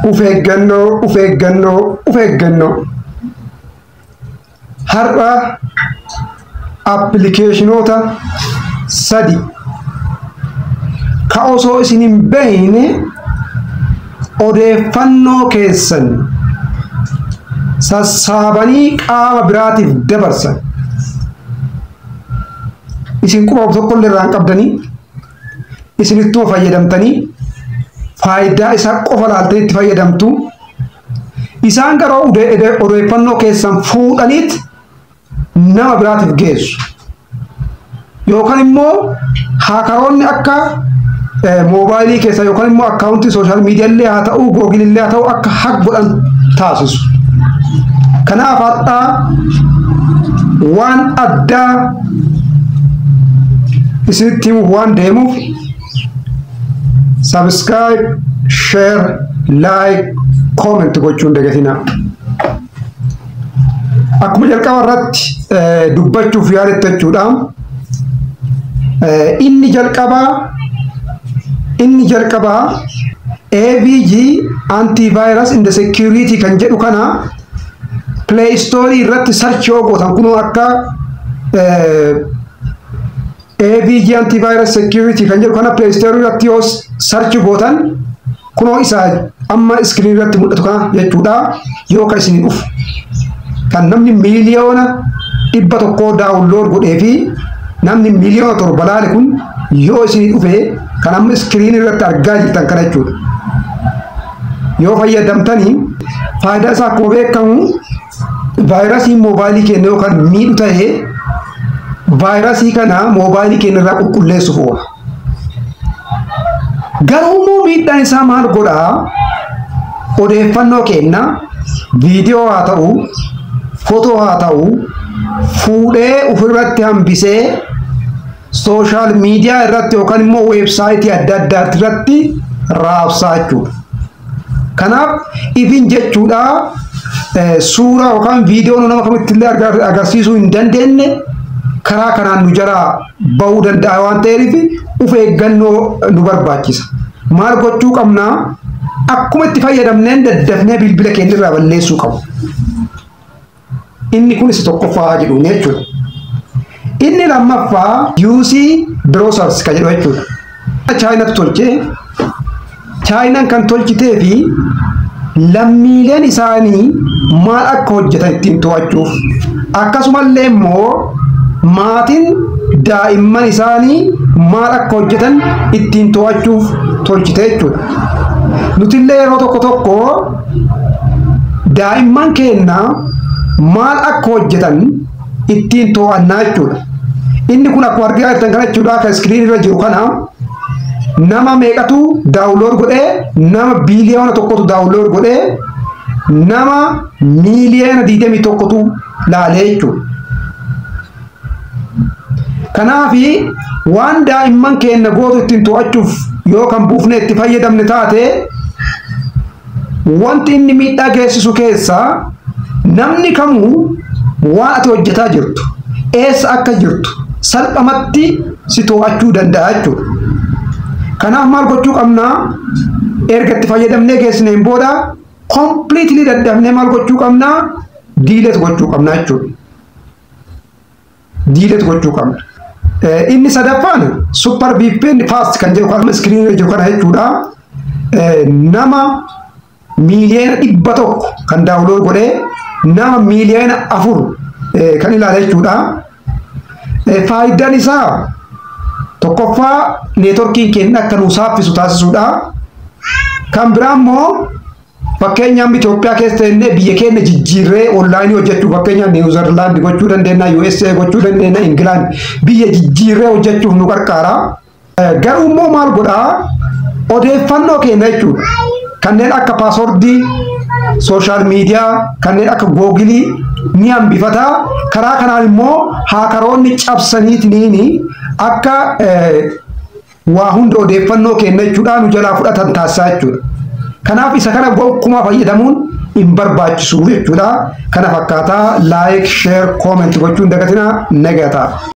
Uf eeggannoo, uf eeggannoo, uf eeggannoo. Har'a appilikeeshinoota sadi ka osoo isin hin beekne odeeffannoo keessan sassaabanii qaama biraatiif dabarsan. Isin quba tokkollee irraa hin qabdanii, isinittuma fayyadamtanii faayidaa isaa qofa laaltanii itti fayyadamtu. Isaan garuu odeeffannoo keessan fuudhaniit nama biraatiif geessu. Yookaan immoo haakaroonni akka moobaayilii keessa yookaan immoo akkaawuntii social media illee haa ta'u, Google illee haa ta'u, akka hack godhan taasisu. Kanaaf har'aa waan addaa isinitti himuuf waan deemuuf, subscribe, share, like, comment gochuun dagatinaa. Akkuma jalqaba irratti dubbachuuf yaaletti jechuudha. Inni jalqabaa AVG Antivirus and Security kan jedhu kana Play Store irratti search yoo gootan, kunoo akka AVG Antivirus Security kan jedhu kana Play Store irratti yoo search gootan, kunoo isa amma screen irratti mul'atu kana jechuudha, yoo ka isin dhufu kan namni 100,000,000 download godhee fi namni 7 miliyoona laale kun yoo isin dhufe, kan amma screen irratti argaa jirtan kana jechuudha. Yoo fayyadamtanii, faayidaa isaa akkuma beekamu vaayirasiin moobaayilii keenya yookaan miidhu ta'ee, vaayirasii kana moobaayilii keenya irraa qulqulleessuuf oola. Garuu immoo miidhaan isaa maal godhaa? Odeeffannoo keenya, viidiyoo haa ta'u, footoo haa ta'u, fuudhee ofirratti hambisee social media irratti yookaan immoo weebsaayitii adda addaa irratti raabsaa jechuudha. Kanaaf ifin jechuudha, suuraa yookaan viidiyoo nama kamitti illee agarsiisuu hin dandeenye karaa kanaan nu jalaa bahuu danda'a waan ta'eef, of eeggannoo nu barbaachisa. Maal gochuu qabnaa? Akkuma itti fayyadamneen daddafnee bilbila keenya irraa balleessuu qabu. Inni kun isa tokkoffaa jedhu jechuudha. Inni lammaffaa UC Browsers kan jedhu jechuudha. Chaayinatu tolchee. Chaayinaan kan tolchitee fi lammiileen isaanii maal akka hojjetan ittiin to'achuuf, akkasumallee immoo maatiin daa'imman isaanii maal akka hojjetan ittiin to'achuuf tolchite jechuudha. Nutillee yeroo tokko tokko daa'imman keenya maal akka hojjetan ittiin to'annaa jechuudha. Inni kun akkuma argaa jirtan kana jechuudha, kan screen irra jiru kana nama meeqatu download godhee? Nama 1 biliyoona download godhee, nama 21 miliyoonatu laalee jechuudha. Kanaafi waan daa'imman keenya gootu ittiin to'achuuf yoo kan buufnee itti fayyadamne taate, wanti inni miidhaa geessisu keessaa namni kamuu waan ati hojjetaa jirtu, eessa akka jirtu salphamatti si to'achuu danda'a jechuudha. Kanaaf maal gochuu qabnaa? Erga itti fayyadamnee geessineen booda completely daddafnee maal gochuu qabnaa? Delete gochuu qabnaa jechuudha. Delete gochuu qabna. Inni sadaffaan Super VPN Fast kan jedhu kan screen irra jiru kana jechuudha. Nama 100 miliyoona kan download godhee, nama 4 miliyoona kan ilaale jechuudha. Faayidaan isaa tokkoffaa neetworkiin keenya akka nu saaffisu taasisuudha. Kan biraa immoo, fakkeenyaaf Itoophiyaa keessa ta'ee biyya keenya jijjiirree onlaayinii hojjechuu, fakkeenyaaf Niwuzerlaand gochuu dandeenya, USA gochuu dandeenya, Ingilaand, biyya jijjiirree hojjechuuf nu gargaara. Garuu immoo maal godhaa? Odeeffannoo keenya jechuudha. Kanneen akka paaswordii, social media, kanneen akka Googilii ni hambifata. Karaa kanaan immoo haakaroonni cabsaniitiin akka waa hunda odeeffannoo keenya jechuudha nu jalaa fudhatan taasisaa jechuudha. Kanaaf isa kana gonkumaa fayyadamuun hin barbaachisu jechuudha. Kana fakkaataa like, share, comment gochuun dagatinaa. Nagaa ta'a.